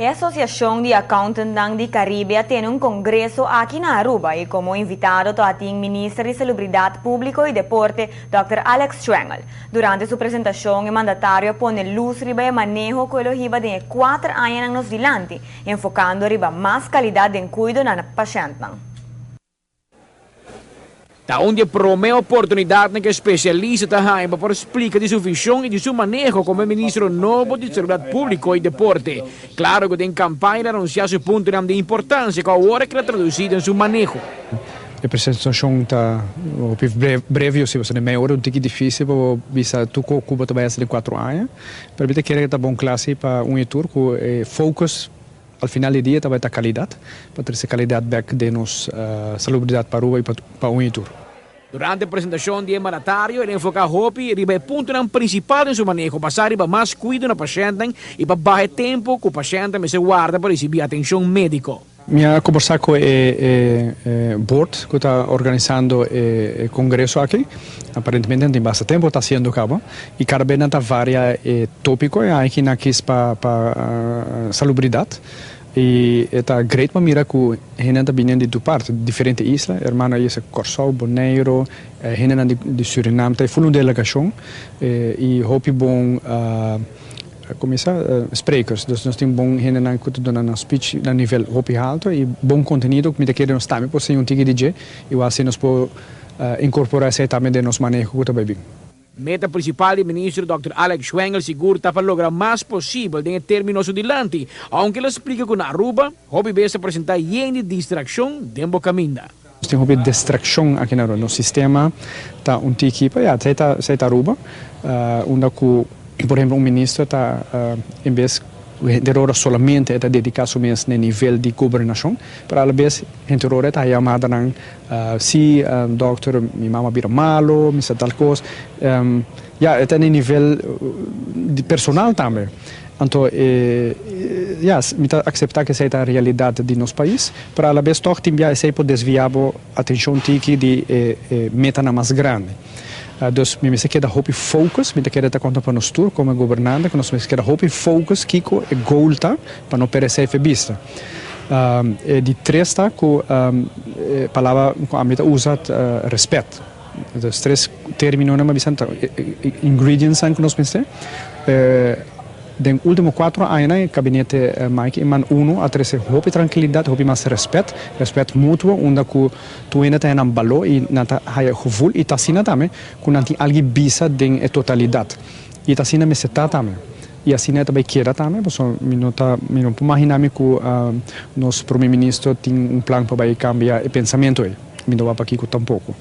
E Asociacion di Accountantnan di Caribe a tene un congreso aki na Aruba y como invitado tabatin Minister di Salubridad Publico y Deporte, Dòkter Alex Schwengle. Durante su presentacion e mandatario a pone luz riba e maneho cu e lo hiba den e cuater añanan nos dilanti, enfocando riba mas calidad den cuido na pashentnan. Ta un di e prome oportunidadnan cu e specialista ta haña pa por splica di su vision y di su maneho como e ministro nobo di Salubridad Publico y Deporte. Claro cu den campaña el a anuncia su puntonan di importancia cu awor a keda traduci den su maneho. E presentacion ta hopi breve, si bo sa den meia ora un tiki dificil pa bo bisa tur cu bo ta bay haci den cuatro aña, pero mi ta kere cu ta bon clase pa un y tur cu e focus. Al final di dia ta bai ta kalidat, pa trese kalidat bèk den nos salubridat pa Aruba i pa un i tur. Durante presentashon di e mandatario el a enfoká hopi riba e puntonan prinsipal den su maneho, basá riba mas kuido na pashèntnan i pa baha e tempu ku pashèntnan mester warda pa risibí atenshon médiko. Mi a kombersá ku e board ku ta organisando e kongreso aki. Aparentemente nan tin basta tempu ta hasiendo kaba i kada bes nan ta varia e tópiko e aki nan kis pa pa salubridat i e ta great pa mira ku hendenan ta bini di tur parti, diferente isla, hermano a yesa Kòrsou, Boneiru, hendenan di Surinam ta e ful un delegashon i hopi bon kuminsá sprekers, dus nos tin bon hendenan ku ta duna nan speech na nivel hopi haltu i bon kontenido ku mi ta kere nos tambe por siña un tiki di dje i wak si nos por inkorporá esei tambe den nos maneho ku ta bai bin. Meta principal di Ministro Dòkter Alex Schwengle sigur ta pa logra mas posibel den e termino su dilanti, aunke el a splica cu na Aruba hopi bes ta presenta yen di distraccion den bo caminda. Nos tin hopi distraccion aki na Aruba. Nos sistema ta un tiki pa ya, esei ta esei ta Aruba, unda cu por ehemplo un minister ta en bes henter ora solamente e ta dedica su mes na e nivel di gobernacion, pero alabes henter ora e ta haya yamadanan Si, dokter, mi mama bira malo, mi sa tal kos. Ya, e ta na e nivel di personal tambe. Anto e, ya, mi ta akseptá ku esei ta realidat di nos pais, pero alabes tòg tin bia esei por desviá bo atenshon tiki di e e metanan mas grandi. Dus mi mester keda hopi focus, mi ta kere ta konta pa nos tur komo e gobernante ku nos mester keda hopi focus kiko e goal ta pa no pèrdè esei fe bista. E di tres ta ku e palabra ku ami ta usa ta respet. Dus tres terminonan mi a bisa ta ingredientsnan ku nos mester. Den ultimo cuatro añanan e kabinete Mike Eman uno a trece hopi trankilidat, hopi mas respet, respet mutuo unda ku tur hende ta haya nan balor i nan ta haya e gevoel i ta asina tambe ku nan tin algi bisa den e totalidat i ta asina mester ta tambe i asina e ta bay keda tambe pasobra mi no ta mi no por magina mi ku nos prome minister tin un plan pa bay cambia e pensamento ey mi no wak pakiko tampoco.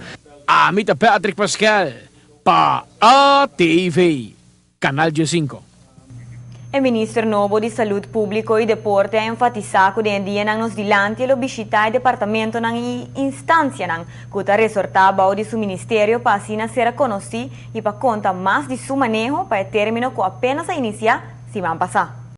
Ami ta Patrick Pascal pa ATV. Canal 15. E minister nobo di Salud Publico y Deporte a enfatisa cu den e dianan nos dilanti e lo bishita e departamentonan y instancianan cu ta resorta bao di su ministerio pa asina sera conoci y pa conta mas di su maneho pa e termino cu apenas a inicia siman pasa.